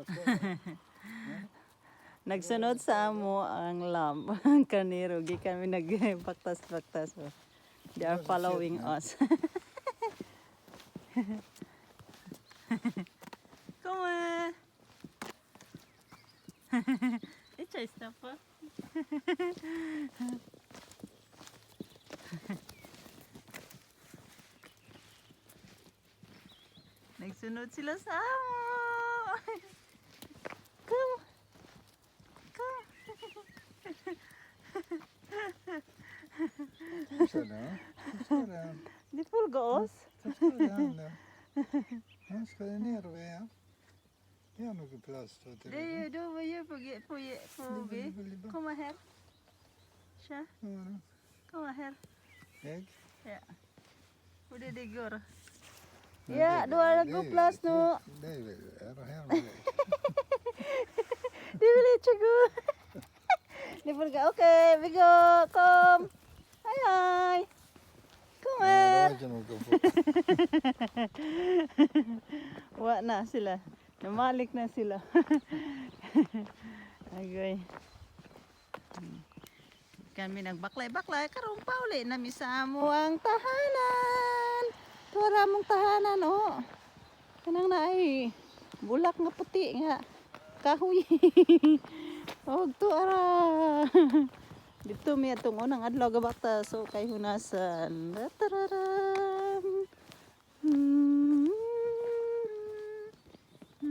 Vad Nagsunod sa amo ang lamb, ang karnero. Gikan mi nagbaktas-baktas. They are following us. Come on. It's stoppa. Nagsunod sila sa amo. Come. Come. Så då. Så ska den. De följer oss. Så ska den då. Här ska den ner och här. Det är något plats då till. Det är ju då vi gör på G, på G, på B. Komma här. Tja, komma här. Ägg. Ja. Och det går. Men Ja, då är det god plats nu. Det är väl, är det här med dig? Det vill inte gå. De får. Okej, vi går. Kom. Hej hej. Kom Nej, det här. var inte något på. Wa na sila. Namalik na sila. Agoy. Kami nagbaklay-baklay karon pauli na mi sa amo ang tahanan. Tuara mong tahanan oh. Kanang naay bulak nga puti nga kahoy. Og tuara. Dito mi atong unang adlaw gabakta so kay hunasan. Tarara.